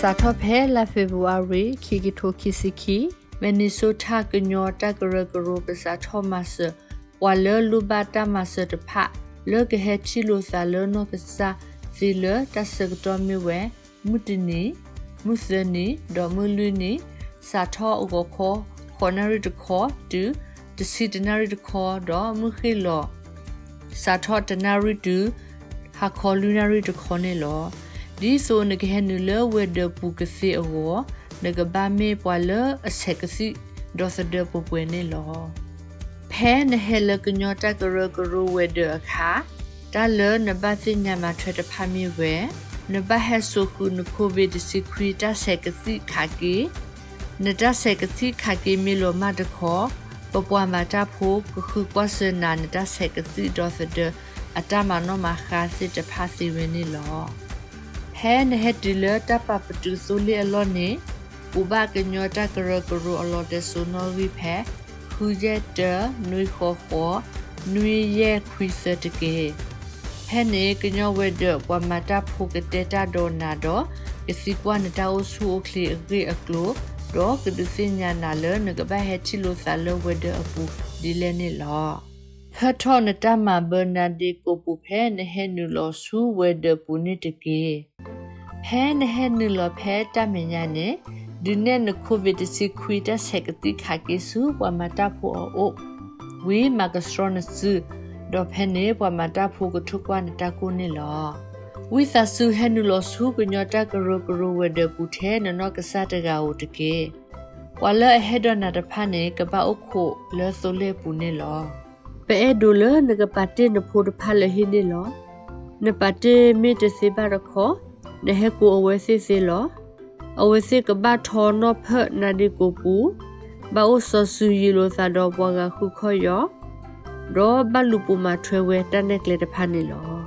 စးထီၣ်ဖဲလါဖ့ၤဘြူၤအါရံၤ ခံကထိခံဆံခံ, Minnesota ကညီတၢ်ကရၢကရိ ကစးထီၣ်မၤစၢၤ ပှၤလၢလိၣ်ဘၣ်တၢ်မၤစၢၤတဖၣ် လၢကဟဲထံၣ်လိာ်သးလၢနီၢ်ကစၢ်သ့လၢတၢ်ဆၢကတီၢ်မ့ၢ်ဝဲ မုၢ်တနံၤ, မုၢ်သၢနံၤ, ဒီးမုၢ်လွံၢ်နံၤ, စးထီၣ်အဂီၤခီ ဃိးနၣ်ရံၣ်တခီ တုၤ တဆံတနၣ်ရံၣ်တခီ, ဒီးမုၢ်ဃ့ၢ်လီၤ စးထီၣ်တနၣ်ရံၣ်တုၤ ဟါခီလွံၢ်နၣ်ရံၣ်တခီန့ၣ်လီၤ. ဒ်သိးနကဟဲနုာ်လၢဝဲၤဒၢးပူၤကသ့အဂီၢ်, နကဘၣ်မ့ၢ်ပှၤလၢအဆဲးကသံၣ်ဒီးသဒၢပှဲၤပှဲၤန့ၣ်လီၤ. ဖဲနဟဲလၢကညီတၢ်ကရၢကရိဝဲၤဒၢးအခါ, တၢ်လၢနဘၣ်သ့ၣ်ညါမၤထွဲတဖၣ်မ့ၢ်ဝဲ, နဘၣ်ဟဲစိာ်ဃုာ်န COVID တဆံခွံ တၢ်ဆဲးကသံၣ်ခးက့, နတၢ်ဆဲးကသံၣ်ခးက့မ့ၢ်လီၤမၢ်တခီ, ပပှၤမၤတၢ်ဖိကဃုကွၢ်စၢၤနၤ နတၢ်ဆဲးကသံၣ်ဒီးသဒၢအတၢ်မၤနီၣ်မၤဃါသ့ၣ်တဖၣ်သ့ဝဲန့ၣ်လီၤ. ဖဲနဟဲတုၤလၢတၢ်ပာ်ပတုာ်သိလ့ၣ်အလီၢ်န့ၣ်, ပူၤဘၣ်ကညီတၢ်ကရၢကရိအလီၤတဲာ်စိနီၣ်ဂံၢ်ဖဲ ဃုယဲၢ်တၢ နွံဃိးဃိး နွံယဲၢ်ခွံသၢတက့ၢ်. ဖဲန့ၣ် ကညီဝဲၤဒၢးပှၤမၤတၢ်ဖိကတဲတၢ်ဒီးနၤဒီး ကသံကွၢ်နတၢ်အိၣ်ဆူၣ်အိၣ်ချ့အဂ့ၢ်အကျိၤ, ဒီးကဒုးသ့ၣ်ညါနၤလၢနကဘၣ်ဟဲထံၣ်လိာ်သးလၢဝဲၤဒၢးအပူၤဒ်လဲၣ်န့ၣ်လီၤ. ဖၢထီၣ်နတၢ်မၤဘၢနါဒ့ကိးပူၤဖဲနဟဲနုာ်လီၤဆူဝဲၤဒၢးပူၤန့ၣ်တက့ၢ်. ဖဲနဟဲနုာ်လီၤဖဲတၢ်မဲာ်ညါန့ၣ်, ဒုးနဲၣ်န COVID တဆံခွံ တၢ်ဆဲးကသံၣ်ခးက့ဆူပှၤမၤတၢ်ဖိအအိၣ်, ဝံၤမၤကဆှီနစု, ဒီးဖဲန့ၣ် ပှၤမၤတၢ်ဖိကထိၣ်ကွၢ်နတၢ်ကိၢ်န့ၣ်လီၤ. ဝံသးစူၤဟဲနုာ်လီၤဆူကညီတၢ်ကရၢကရိဝဲၤဒၢးပူၤထဲနနီၢ်ကစၢ်တဂၤဧိၤတက့ၢ်. ပှၤလၢအဟဲဒီးနၤတဖၣ်န့ၣ် ကဘၣ်အိၣ်ခိးလၢသိလ့ၣ်အပူၤန့ၣ်လီၤ. ပအဲၣ်ဒိးလၢနကပာ်တ့ၢ်နဖိတဖၣ်လၢဟံၣ်န့ၣ်လီၤ. နပာ်တ့ၢ်မ့ၢ်တသ့ဘၣ်တခီ, နဟဲကိးအဝဲသ့ၣ်သ့လီၤ. အဝဲသ့ၣ်ကဘၣ်ထီနီၣ်ဖၢၣ်နါဒ့ကိးပူၤ, ဘၣ်အိၣ်စီၤစုၤယံၤလိာ်သးဒီးပှၤဂၤဃုခီၣ်ယီၤ, ဒီးဘၣ်လူၤပိာ်မၤထွဲဝဲတၢ်နဲၣ်ကျဲတဖၣ်န့ၣ်လီၤ.